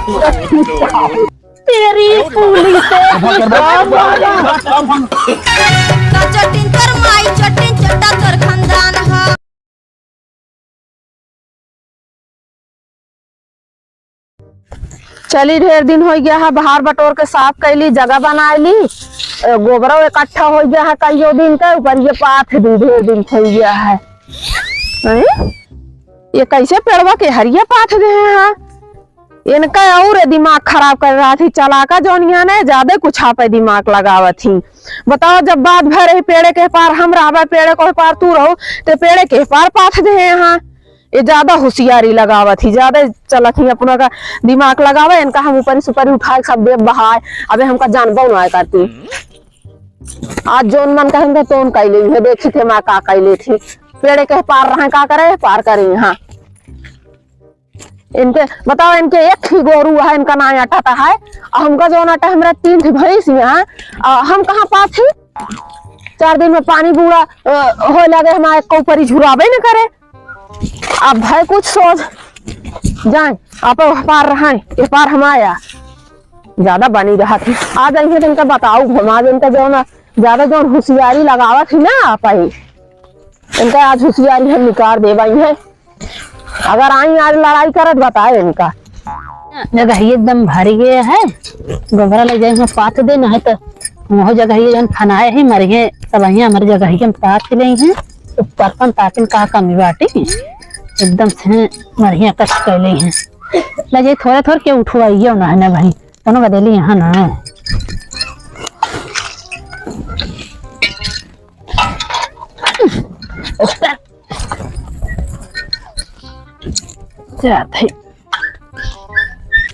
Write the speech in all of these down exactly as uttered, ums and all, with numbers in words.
तेरी पुलिस से। चोटिन तोर माई, चोटिन चोटा तोर खानदान ह। चली, ढेर दिन होइ गया है, बहार बटोर के साफ कैली, जगह बनाइली, अ, गोबरो इकट्ठा होइ गया है कइयो दिन के ऊपर, ये पाथ दी, ढेर दिन होइ गया है। हैं? ये कैसे पेड़वा के हरिया पाथ दे हैं? इनका और दिमाग खराब कर रहा थी, चलाका जौन यहाँ ने ज्यादा कुछ आपे दिमाग लगावत ही। बताओ, जब बात भर रही पेड़े के पार हम रहबे, पेड़े के पार तू रहो, तो पेड़े के पार पाथ दे हैं यहाँ। ये ज्यादा होशियारी लगावत ही, ज्यादा चलत ही, अपना का दिमाग लगावे, इनका हम ऊपरी सुपरी उठाए सब देव बहाए। अबे हमका जानबो ना करती। आज जौन मन कहेंगे तौन कैले है, देखी थे माँ का कैले थी। पेड़े के पार रहे, का करे, पार करे यहाँ। इनके बताओ, इनके एक ही गोरू है, इनका ना अटाता है। और हमका जौन अटा, हमरा तीन ठे भैंस यहाँ, आ, हम कहाँ पाथी? चार दिन में पानी बूढ़ा, अ, होए लगे, हमारे ऊपरी झुराबे न करे। अब भाई कुछ सोच जाए, आप पार रहाए, ये पार हम आया। ज्यादा बनी रहा थी। आ जाइए तो इनका बताओ, घुमा दे इनका जौन, ज्यादा जौन होशियारी लगावत ही ना आप आई। इनका आज होशियारी हम निकाल देबाई है। अगर आई आज लड़ाई करत बताए इनका। जगह एकदम भर गए है, गोबरा ले जाए पात दे, नहीं तो वह जगह ये जौन खनाए है मर गए, सब यहाँ हमारी जगह हम पात ले हैं। तो परपन ताकिन का कमी बाटी, एकदम से मरिया कष्ट कैले हैं। ले जाए थोड़े थोड़े के उठवाइए ना है ना भाई, कोनो बदेली यहाँ ना। जात है।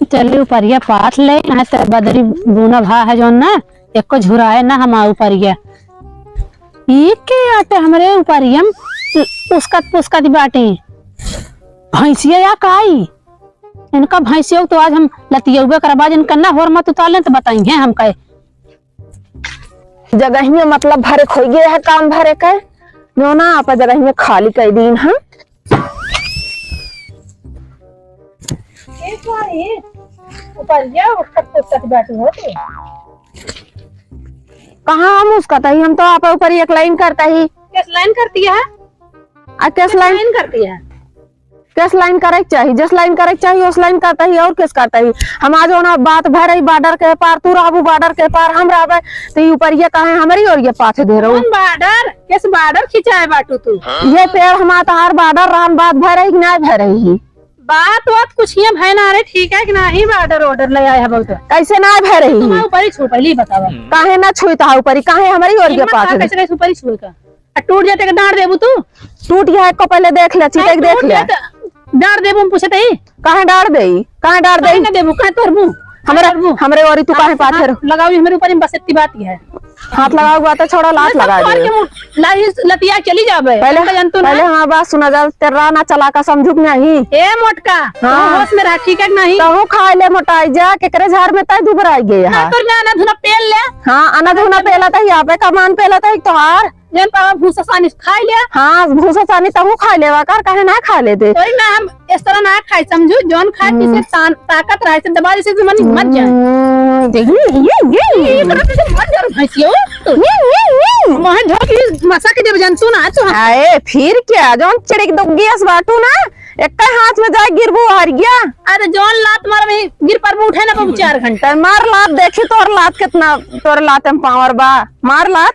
चली उपरिया पाथ ले, ना तो बदरी बूना भा है जौन ना, एको झुराए ना हमार उपरिया। ई के आटे हमरे उपरिया में उसकत पुसकत बाटी। भैंसिया या काई? इनका भैंसिया तो आज हम लतियउबे करबा, जिनका ना होर मत उतार लें तो बताइए हम कहे। जगहिया मतलब भरे खोई गए है, काम भरे के। नो ना, आप जगहिया खाली कर दीन है। ए, का रे? ऊपर जा, उठत पुस्तक बैठी हो तू। कहाँ हम उसका तही, हम तो आप ऊपर एक लाइन करता ही। किस लाइन करती है? आ, किस किस लाइन? लाइन करती है? किस लाइन करे के चाही? जिस लाइन करे के चाही, उस लाइन करता ही, और किस करता ही? हम आज ओना बात भर रही बॉर्डर के पार, तू रहबू बॉर्डर के पार, हम रहबे, तो ई ऊपर ये कहे हमरी और ये पाछे दे रहो। कौन बॉर्डर? किस बॉर्डर खिंचाए बाटू तू? ये पेड़ हमार तहार बॉर्डर रहन, बात भर रही कि ना भर रही ही? बात वात कुछ ये भय ना रे, ठीक है कि नाही? बॉर्डर ऑर्डर ले आए हबो तो। कैसे ना भय रही? तुम्हारे ऊपर ही छू, पहले ही बतावा। काहे ना छुई तहा ऊपर ही? काहे हमरी ओर के हिम्मत पास का है? कैसे कैसे ऊपर ही छुए का? आ टूट जाते के डांट देबू तू? टूट गया है, को पहले देख ले, चिटक नहीं, देख टूट ले। जाते डांट देबू, हम पूछे तही। काहे डांट देई? काहे डांट काहे देई? ना देबू? काहे तोड़बू? हमरे, काहे तोड़बू? हमरे ओरी तू काहे हाथ, पाछे हाथ रहो? लगाओ, हमरे ऊपर ही बस इतनी बात ही है। हाथ लगाओ बात है, छोड़ा, लात मैं सब लगा तोड़ दे। के मुंह लाही लतिया चली जाबे। पहले, हमका जानतू ना। पहले हमार बात सुना जा, तेरा ना चला का समझू कि नहीं? ए मोटका, हाँ। तू होश में रह, ठीक है कि नहीं? तहू खाए ले मोटाई जा, केकरे झार में तय दुबराई गए हाँ, है। तोर ना, ना धुना पेल ले। हाँ, अना धुना पेला तही, यहाँ पे कमान पेला तही तोहार। जन पावा भूसा सानी खाई ले। हाँ, भूसा सानी तहू खाई लेवा कर, काहे ना खाई लेते? तोरी ना हम इस तरह ना खाई, समझू, जौन खाए हम्म। किसे तान-, ताकत रहे, से दबा दे, से मन मर जाए। हम्म, देख ली, ये, ये। ये तरह से मर जा रे भैंसियो। ये, ये, ये। मोहन ढोक ली मसा के जब जानतू ना, तो हम आए, फिर क्या? जौन चिड़िक दुग्गियस बाटू ना, एक हाथ में जाए गिरबू हार गया। अरे जौन लात मार में गिर पर उठे ना बाबू चार घंटा। त मार लात, देखी तोर लात कितना, तोर लात में पावर बा। मार लात।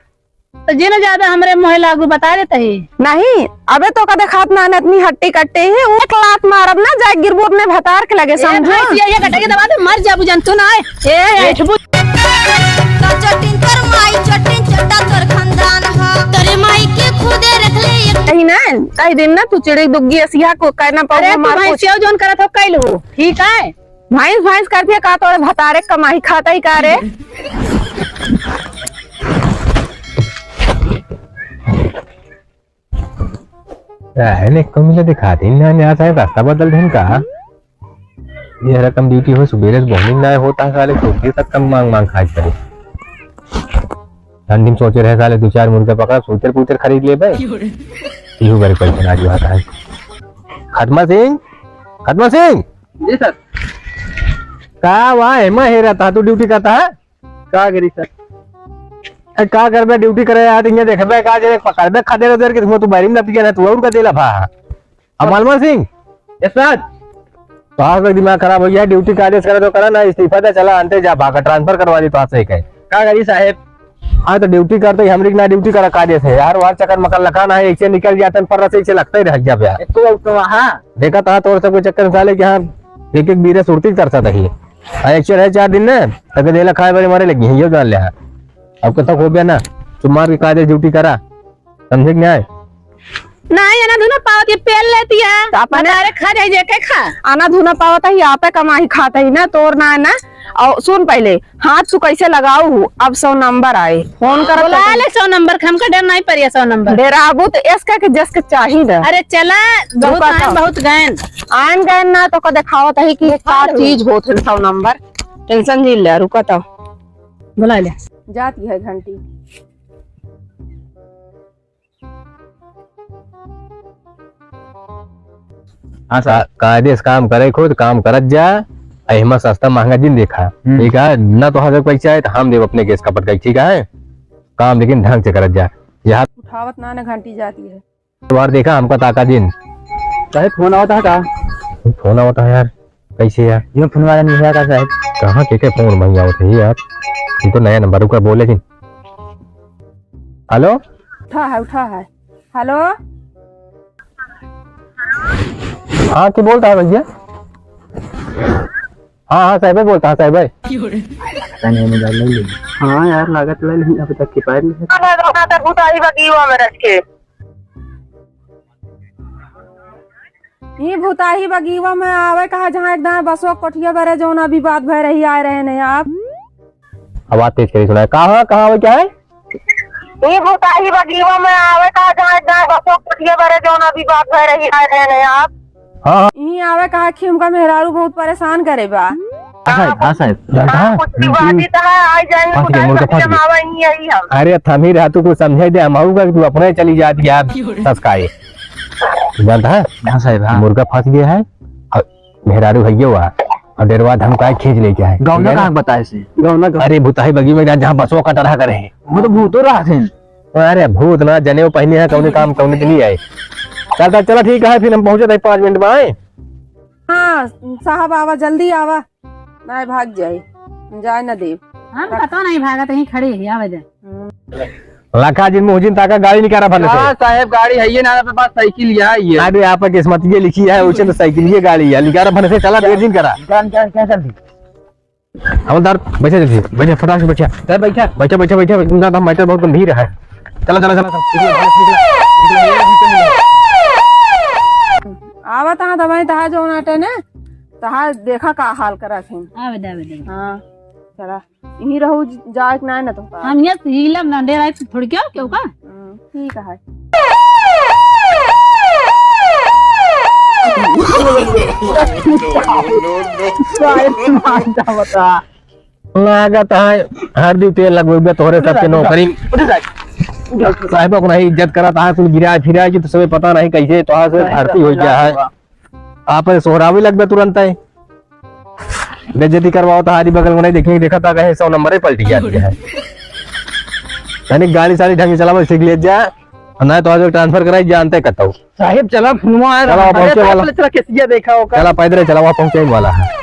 तो जे न ज्यादा हमरे मोहे लागू बता देता ही। नहीं, अबे तो का देखात ना, ना इतनी हट्टी कट्टी है, वो एक लात मारब ना, जाए गिरबू अपने भतार के लगे, ए समझो? भाई, ये, ये कटे के दबा दे, मर जाबू, जानतू ना है। ए, ए, ए। छुबू। तो चटिन तोर माई, चटिन चट्टा तोर खानदान हो। तोरे माई के खुदे रख ले एक कहीं ना, कहीं दिन ना तू चिड़ी दुग्गी असिया को कहना अरे, पाऊंगा, तू मार भाई कुछ। सेव जौन करत हो, कैल हो, ठीक है? भैंस, भैंस करती है का? तोरे भतारे कमाई खाता ही का रे? है ने, कम मिले दिखाते ही ना, यहाँ से रास्ता बदल देन का? ये रकम ड्यूटी हो, सुबेरे से बहनिन ना होता है, साले छोटी तक कम मांग मांग खाए करे। ठंडी में सोचे रहे साले, दो चार मुर्गा पकड़ा, सूतर पूतर खरीद ले बे। क्यों रे? इहू बारे पैसा ना जो आता है। खदमा सिंह, खदमा सिंह। जी सर। का वा, एमा हेरत हा, तू ड्यूटी करत हा? का करी सर? ए, का करबे, ड्यूटी करे यार, इहाँ देखबे का, जे पकड़बे खदेर उदेर के, तू बैरी में लपटी गया ना, तू और का देला भा। अब मालमन सिंह? यस सर। तो आज तक दिमाग खराब हो गया, ड्यूटी का आदेश करे तो करा ना, इस्तीफा दे, चला अंते जा, भागा, ट्रांसफर करवा दी तो आज से ही कहे। का करी साहेब? हाँ, तो ड्यूटी करते ही हमरी के ना ड्यूटी करा, का देश है यार, वार चक्कर मकर लगा ना है, एक से निकल जाते हैं, पर से एक से लगते ही रह गया बे। एको वक्त वहाँ। देखा था तोर सबके चक्कर में साले के यहाँ एक एक बीरे सुरती तरसा था ही। हाँ, एक से रहे चार दिन ने, तके देला खाए बरे मारे लगी हैं, ये जान ले। हाँ। अब कथा हो गया ना, तू मार के का दे ड्यूटी करा, समझे कि नहीं? नहीं, आना धुना पावत, ये पेल लेती है। तो अपने बतारे खा जाए, जे के खा। आना धुना पावत ही, आपे कमाई खात ही ना, तोर ना है ना। और सुन पहले, हाथ तू कैसे लगाऊ हूँ, अब सौ नंबर आए, फोन करत बुला हूँ। ले सौ नंबर, हमका डर नहीं परिया सौ नंबर। डेराबू तो एस कह के जस के चाही ना। अरे चला, बहुत रुका आन, तो। बहुत गैन। आन गैन ना तो को देखावत ही कि देखा का लो। चीज होत है सौ नंबर। टेंशन जी ले, रुका तो। बुला ले। जाती है घंटी। हाँ सर। का-, कायदे से काम करे, खुद काम करत जा, आ एहमा सस्ता महंगा जिन देखा। हम्म। ठीक है, ना तो हजार पैसा है तो हम देब अपने गैस का पटकाई, ठीक है? काम लेकिन ढंग से करत जा। यहाँ उठावत ना, ना घंटी जाती है। बार देखा हमका ताका जिन। काहे फोन आवत है का? फोन आवत है यार, कैसे यार? ये फोन वाला नहीं है का साहब? कहाँ के, के फोन भाई आवत है यार? ये तो नया नंबर, रुका बोले जिन। हेलो? उठा है, उठा है। हेलो? हाँ, के बोलता है भैया? हाँ, हाँ, साहब बोलता है, साहब। हाँ यार, लागत ले लेकिन अभी तक के पार नहीं है। भूताही बगीवा में रख के। ई भूताही बगीवा में आवे कहा, जहाँ एक दाएं बसवा कोठिया बरे, जौन अभी बात भय रही, आए रहे नहीं आप। आवाज तेज करी सुनाए। कहाँ, कहाँ आवे, क्या है? ई भूताही बगीवा में आवे कहा, जहाँ एक दाएं बसवा कोठिया बरे, जौन अभी बात भय रही, आए रहे नहीं आप। हाँ, हाँ। ई आवे कहा कि हमका मेहरारू बहुत परेशान करे बा। हाँ साहब, हाँ साहब। जानता है? कुछ भी बात ही तो है, आ जाएंगे, फंस गए, मुर्गा फंस गए। आवे ही यही हम। अरे थमी रहा, तू कुछ समझे दे, हम आऊंगा कि तू अपने चली जाती है, आप ससकाए। जानता है? हाँ साहब, हाँ। मुर्गा फंस गया है और मेहरारू है ये हुआ और डेरवा धमकाए खींच लेके आए। गौना ठीक है ना? कहाँ बताए से? गौना कहाँ? अरे भूताही बगी में जहाँ बसवा का डरा करे हैं। वो तो भूतो रहा थे। अरे भूत ना जने वो पहने हैं, कौने काम, कौने के लिए आए। चल, चल, चला ठीक है, फिर हम पहुँचे थे पाँच मिनट में आए। हाँ, साहब आवा, जल्दी आवा। नहीं भाग जाए, जाए ना देव। हम कतौ नहीं भागत, यहीं खड़े ही, आवे दे। हम्म। लखा जिन मुहजिन ताका गाड़ी निकारा भले से। हाँ साहब, गाड़ी है ये ना, पे पास साइकिल यहाँ ही है। अरे आप किस्मत ये लिखी है, उसे तो साइकिल ये गाड़ी है, निकारा भले से, चला देर जिन करा। निकाल, निकाल, क्या कर दी? हवलदार, बैठा जल्दी, बैठा, फटाक से बैठा। सर, बैठा। बैठा, बैठा, बैठा, इतना तो मैटर बहुत गंभीर है। चला, चला, चला, चला। आवत हाँ, दवाई तहा जो नाटे ने, तहा देखा का हाल करा थे। आवे दे, आवे दे। हाँ, चला। यहीं रहू, जाए के ना, ना तो का। हम ये हीलब ना, डेराए थोड़ी क्यों, क्यों का? हम्म, ठीक है। लागत है, हरदी तेल लगवे तोहरे सबके नौकरी। साहब को नहीं इज्जत करत है, कुल गिरा फिरा के तो सबे पता नहीं कैसे तोहार से भर्ती हो गया है। आप सोहरावे लगबे तुरंत है। बेइज्जती करवाओ तो हारी बगल में नहीं देखेंगे, देखा था कहे सौ नंबर ही पलटी जाती है। यानी गाड़ी साड़ी ढंग से चलावे सीख ले जा, और ना तो आज ट्रांसफर कराई जानते कतौ। साहेब, चला, फोनवा आ रहा चला, है। अरे, पहुंचे वाला। चला, चला, कैसिया देखा होगा। चला, पैदल चला, वहाँ पहुंचे वाला है।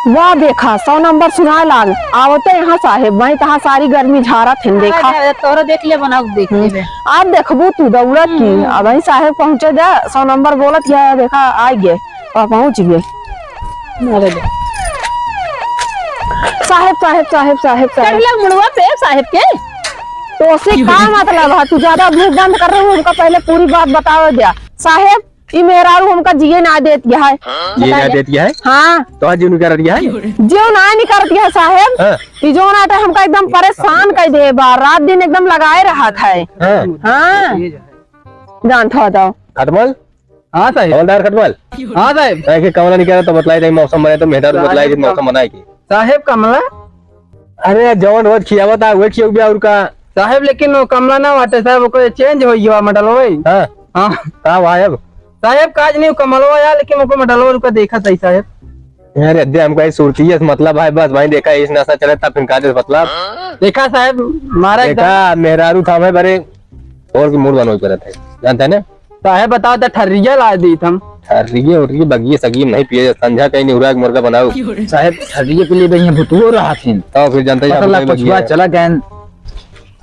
वाह, देखा, सौ नंबर सुनाए लाग। आवते यहाँ साहेब, वहीं तहाँ सारी गर्मी झारा थे, देखा। अरे, अरे, तोरो देख ले, बनाओ, देख ले। हम्म। आप देखबू तू दौड़त की, हम्म। अब वहीं साहेब पहुँचे दे, सौ नंबर बोलत गया, देखा, आ गए, और पहुँच गए। अरे, साहेब, साहेब, साहेब, साहेब, साहेब। चढ़ला मुड़वा पे साहेब के। तो उससे का मतलब है? तू ज्यादा मुंह बंद कर रहे हो, उनका पहले पूरी बात बताओ दिया। साहेब, ई मेहरारू हमका जिए ना देत गया है। जिए ना बताइए। देत गया है? हाँ। तो आज जीव निकारत गया है? जीव ना निकारत गया है साहेब। हाँ। ई जो नाटे हमका एकदम परेशान कर दे बा, रात दिन एकदम लगाए रहत है। हाँ। हाँ। जानत हो तो। खटमल? हाँ साहेब। हवलदार खटमल? हाँ साहेब। काहे के कमला निकाला तो बतलाई दे मौसम बनाए तो मेहदार बतलाई दे मौसम बनाए के। साहेब कमला? अरे जवन रोज खियावत आ, उहे खियौबे और का? साहेब लेकिन वो कमला ना बाटे साहेब, ओकर चेंज हो गया मॉडल होई। हाँ। हाँ। का भाई अब? साहेब, काज नहीं, कमलवा यार, लेकिन ओकर में डलवा रुका देखा सही, साहेब। अरे, दे हमका इस सुरतिया से मतलब है, बस भाई, देखा, इस नशा चले, तब फिर काज से मतलब। देखा, साहेब, मारा एकदम। देखा, मेहरारू था हमें बरे, और की मूड बनोई करत है, जानता है ना? साहेब, बताओ, तो ठर्रिया ला दी हम। ठर्रिया उर्रिया, बगिया सगिया नहीं पिए, संझा कहीं नहीं हुआ, एक मुर्गा बनाओ। साहेब, ठर्रिया के लिए भाई, यहाँ भुतुओ रहा थी। तो फिर जानता है, पता यहाँ लग, पे कुछ बगिया हुआ, है। चला गए।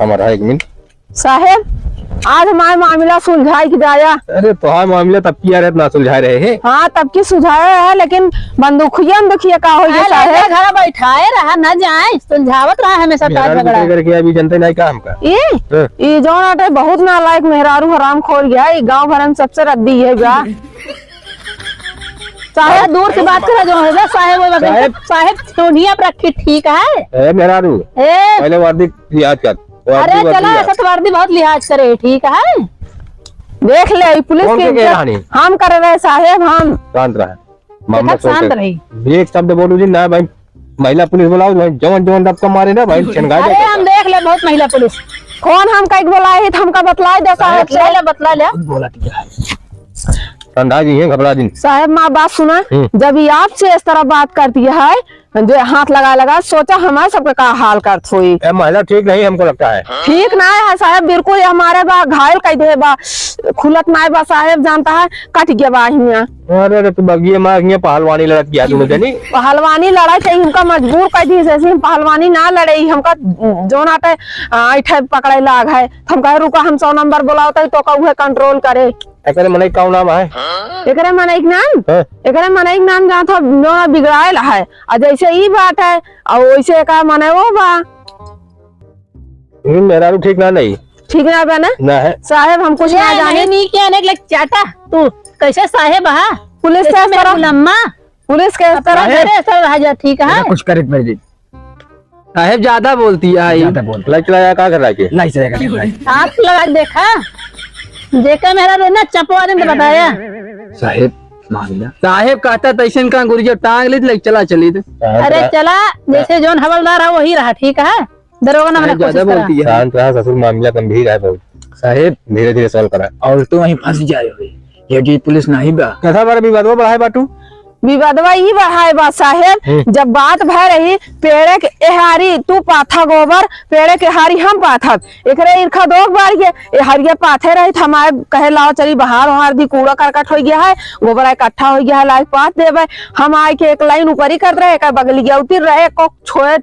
हमारा एक मिनट। साहेब, आज हमार मामिला सुलझाई के जाया। अरे, तोहार मामिला तब किया रहे, ना सुलझाए रहे है। हाँ, तब की सुलझाए रहे है, लेकिन बंदूखिया, बंदूखिया का हो गया अरे, साहेब? घर बैठाए रहा, ना जाए, सुलझावत रहा हमेशा का मेहरारू झगड़ा। के करके अभी जनते नहीं का हमका? ई? हाँ। ई जौन आटे बहुत नालायक मेहरारू हराम खोर गया, ई गाँव भर में सबसे रद्दी है बा। साहेब, दूर से बात करा, जो है बा, साहेब, वो बा, साहेब। साहेब, टोनिया पर रखी, ठीक है? ए, मेहरारू, ए। पहले वर्दी लिहाज कर। वर्दी, अरे वर्दी चला, लिहाज। ऐसा तो वर्दी बहुत लिहाज करे, ठीक है? देख ले, ई पुलिस कौन के के के इज्जत रानी? हम कर रहे साहेब, हम। शांत रहे। मामला देखत शांत सोच रही। एक शब्द बोलू जी ना भाई, महिला पुलिस बुलाओ भाई, जवन जवन डबका मारे ना भाई, छिनगाई अरे दे हम देख ले बहुत महिला पुलिस। फोन हम कई के बुलाए ही, तो हमका बतलाई दे साहेब से। बतला ले, बतला ले। खुद बोला दिया है। ठंडा जी हैं, घबरा दिन। साहेब, माँ बात सुना, हम्म। जब ये आपसे इस तरह बात करती है, जे हाथ लगा लगा, सोचा हमारे सबके का हाल करत होई। ए, महिला ठीक नहीं हमको लगता है। ठीक ना है साहेब, बिल्कुल ये हमारे बा घायल कई दे बा, खुलत ना बा साहेब, जानता है, कट गया बा हियाँ। अरे रे, तू बगिए मार हियाँ पहलवानी लड़त गया दोनों जनी। पहलवानी लड़ाई चाहिए, हमका मजबूर कर दी, जैसे हम पहलवानी ना लड़े, हमका जोन आटे, आ, ऐठे पकड़े लाग है। हम कहे, "रुका, हम सौ नंबर बुलावत है, तो का उहे कंट्रोल करे।" एकरे मनई का नाम है? एकरे मनई के नाम? हाँ। एकरे मनई के नाम जहाँ था, जो बिगड़ायल है। आ जैसे ई बात है, आ वैसे का मने वो बा। हम्म, मेहरारू ठीक ना नहीं। ठीक ना बा ना? ना है। साहेब, हम कुछ ना जाने। नहीं, नहीं, क्या नहीं, लग चाटा। तू कैसे साहेब हा? पुलिस से इस तरह मुलम्मा। पुलिस के अपना तरह घरे सब रह जा, ठीक है? कुछ करे के पड़ जाई। साहेब ज्यादा बोलती है। ज्यादा बोल। लाइट चलाया का कर रहा है? लाइट चलाया का कर रहा है? हाथ लगा के देखा, जेकर मेहरारू ना चपवा दे तो बताया। साहेब, मान लिया। साहेब कहता तैसन का गुरिया टांग ली, लाइट चला चली तो। अरे चला, जैसे जौन हवलदार है वही रहा, ठीक है? दरोगा ना बने साहेब, कोशिश ज्यादा करा। बोलती है। शांत रहा ससुर, मामला गंभीर है बहुत। साहेब, धीरे धीरे सॉल्व करा। और तो वहीं फंस जाए हो, ये जी पुलिस नहीं बा। कथा बार विवादवा बढ़ाए बाटू? विवादवा ई बढ़ाए बा साहेब, हम्म। जब बात भय रही, पेड़े के एहारी तू पाथा गोबर, पेड़े के हारी हम पाथब। एकरे इरखा दोग बार ये, ए हरिया पाथे रही, हम आए कहे लाओ चली बहार ओहार दी, कूड़ा करकट हो गया है, गोबर इकट्ठा हो गया है, लाइक पाथ देबे। हम आए के एक लाइन ऊपरी करत रहे, एक बगलिया उतिर रहे, को छोए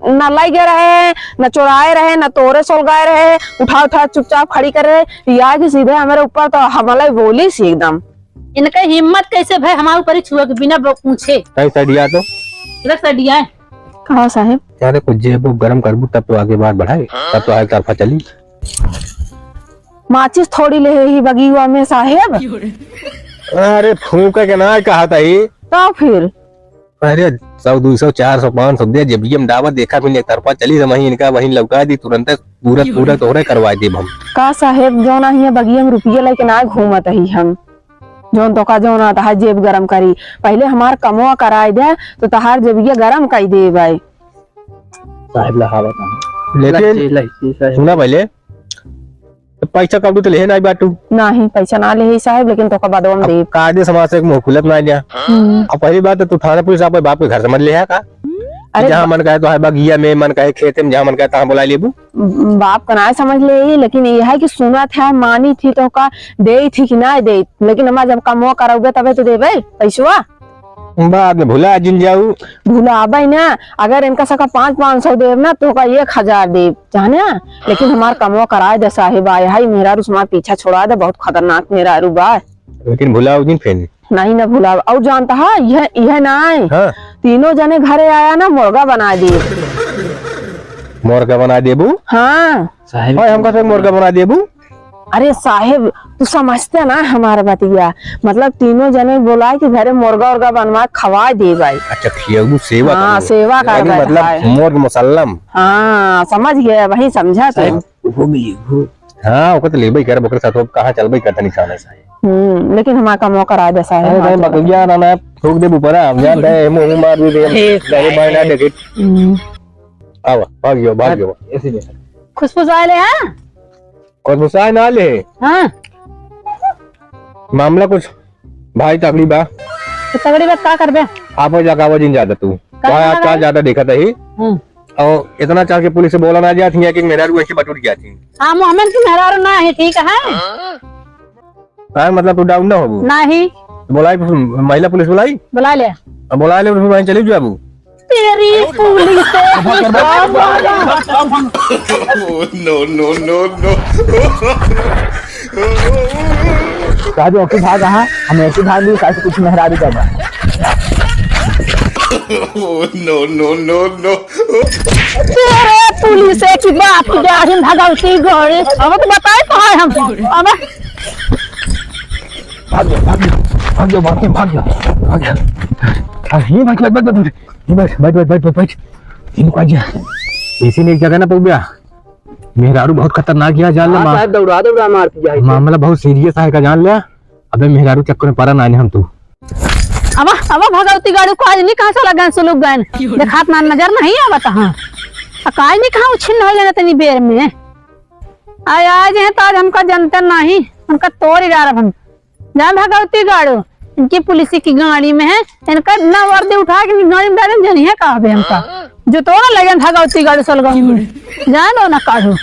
न लगे रहे, न चोराए रहे, न तोरे सोलगाए रहे, उठा उठा चुपचाप खड़ी करे रहे। ई आए के सीधे हमरे ऊपर तो हमले बोली सी एकदम। इनके हिम्मत कैसे भय हमारे ऊपर ही छुए के बिना ब-, पूछे? कहीं सडिया तो? इधर सडिया है। कहा साहेब? अरे कुछ जेब वो गरम करबू तब तो आगे बात बढ़ाए, तब तो आगे तरफा चली। माचिस थोड़ी ले ही बगीवा में साहेब। अरे फूंके के ना कहा था ही। तो फिर? अरे, सौ, दुई सौ, चार सौ, पाँच सौ दे, जेबिया में डाबा, देखा फिर एक तरफा चली, समझी इनका वहीं लौका दी, तुरंत पूरा, पूरा तोहरे करवा देब हम। का साहेब, जौन हियाँ बगिया में रुपया लेके ना घूमत ही हम, जौन तोका जौन आता है जेब गरम करी, पहले हमार कमवा कराए दे, तो तहार जेबिया गरम कई देब भाई। साहेब लहावत हैं। लेकिन लस्सी, लस्सी, साहेब। सुना पहले, तो पैसा कौड़ी तो लेहे नाई बाटू। नाही, पैसा ना लेहे साहेब, लेकिन तोका बदवा में अब देब। कायदे समाज से एक मुँह खुलत ना लिया। हम्म। अब पहली बात तो तू थाना पुलिस आपके बाप के घर समझ लेहा का? अरे जहाँ बा- मन कहे तो है बगिया में, मन कहे खेते में, जहाँ मन कहे तहाँ बुला लेबू। बाप का ना समझ ले, लेकिन ये है कि सुना था, मानी थी तो का दे थी कि ना दे, लेकिन हमार जब कमवा करौबे तबे तो देबे पैसवा। बाद में भुला जिन जाऊ। भुलाबे ना, अगर इनका सका पाँच, पाँच सौ देब ना, तो का एक हजार देब, जाने? लेकिन हमार कमवा कराए दे साहेब, आए हाय, मेहरारू से हमार पीछा छोड़ा दे, बहुत खतरनाक मेहरारू बा। लेकिन भुलाओ जिन फेन। नहीं ना भुलाओ। और जानता है, यह, यह ना आए। हाँ। तीनों जने घरे आया ना, मुर्गा बना दे। मुर्गा बना देबू? हाँ। साहेब, ओए, हमका तो मुर्गा बना देबू? अरे साहेब, तू समझते ना हमार बतिया, मतलब तीनों जने बोलाए कि घरे मुर्गा उर्गा बनवा के खवा दे भाई। अच्छा, खियाऊ सेवा हाँ, करू। सेवा कर यानी भाई, मतलब हाँ। मुर्ग मुसल्लम। हाँ, समझ गया, वही समझा तू। साहेब, वो मिली, वो। हाँ, ओकर तो लेबे कर, ओकर साथ अब कहाँ चलबे करता निशाने साहेब। हम्म, लेकिन हमार कमवा करा दे साहेब, अरे, हमार भाई, चलबे। बकरिया ना, ना, ठोक दे ऊपर, हम जान रहे, मुँह मार भी दे, हे, डरे भाई ना देखे। हम्म। आवा, भाग गयो, भाग गयो। ऐसे नहीं। खुशबू आए ले, हाँ? खुशबू आए ना ले। हाँ। मामला कुछ भाई तगड़ी बा। तो तगड़ी बा, का करबे? आप हो जा, कावा जिन ज्यादा तू। का भाई, करबे? आजकल ज्यादा देखत ही। हम्म। और इतना चढ़ के पुलिस से बोला ना जात हिया कि मेहरारू ऐसे बटुर जात ही। हाँ, मोहम्मद की मेहरारू ना है, ठीक है? हाँ, मतलब तू डाउन ना होबू? नहीं। तो बोलाई, महिला पुलिस बोलाई? बुला ले। अब बोला ले, फिर वहीं चली जाबू। तेरी पुलिस से। No, no, no, no। कह दो कि भाग, हाँ, हम ऐसे भाग भी, काहे से कुछ मेहरारू का बा। No, no, no, no। तेरे पुलिस की बाप की गाड़ी में भगवती गौरी। अब तो बताए तो है हम। अब भाग जाओ, भाग जाओ, भाग जाओ, भाग जाओ, भाग जाओ, भाग जाओ। हाँ, ये भाग, भाग, भाग, भाग, ये भाग, भाग, भाग, भाग, भाग। ये भाग जा। ऐसे में एक जगह ना पहुंच गया। मेहरारू बहुत खतरनाक है, जान ले। हाँ, माम-, साहब, दौड़ा, दौड़ा मार दिया है। मामला बहुत सीरियस है का, जान ले। अबे मेहरारू चक्कर में पड़ा ना हम तू। अब, अब भगवती गाड़ू को आज नहीं कहाँ चला गए, सुलुक गए। देखात ना, नजर नहीं आवत, हाँ। आ काज नहीं कहाँ उछिन हो गए तनी बेर में। आ, आज है तो आज हमका जनते नहीं, हमका तोड़ ही डारब हम। जान भगवती गाड़ू, इनकी पुलिस की गाड़ी में है, इनका ना वर्दी उठा के गाड़ी में डाले, जनिए कहबे हमका। जो तोड़ा ले जान भगवती गाड़ू सलगम में। जान दो ना काढ़ू।